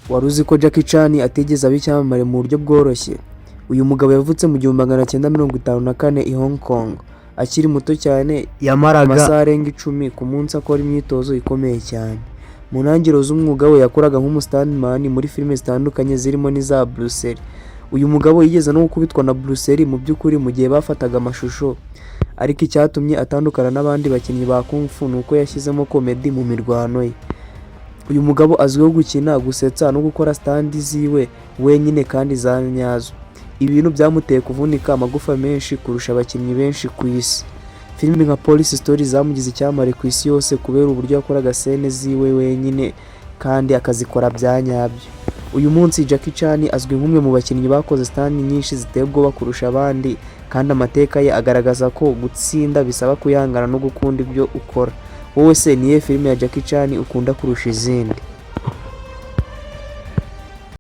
Wari uzi ko Jackie Chan atigeze aba icyamamare mu buryo bworoshye? Uyu mugabo yavutse mu 1954 i Hong Kong. Akiri muto cyane, yamaraga amasaha arenga 10 ku munsi akora imyitozo ikomeye cyane. Mu ntangiriro z'umwuga we, yakoraga nk'umustuntman muri filime zitandukanye, zirimo n'iza Bruce Lee. Uyu mugabo yigeze no gukubitwa na Bruce Lee mu by'ukuri mu gihe bafataga amashusho. Ariko icyatumye atandukana n'abandi bakinnyi ba Kung Fu ni uko yashyizemo comedy mu mirwano ye. Uyu mugabo azwiho gukina, gusetsa no gukora stunt ziwe wenyine kandi za nyazo. Ibi bintu byamuteye kuvunika amagufa menshi kurusha abakinnyi benshi ku isi. Filime nka Police Story zamugize icyamamare ku isi yose kubera uburyo yakoraga scene ziwe wenyine kandi akazikora bya nyabyo. Uyu munsi Jackie Chan azwi nk'umwe mu bakinnyi bakoze stunt nyinshi ziteye ubwoba kurusha abandi, kandi amateka ye agaragaza ko gutsinda bisaba kwihangana no gukunda ibyo ukora. Wowe se, ni iyihe filime ya Jackie Chan ukunda kurusha izindi?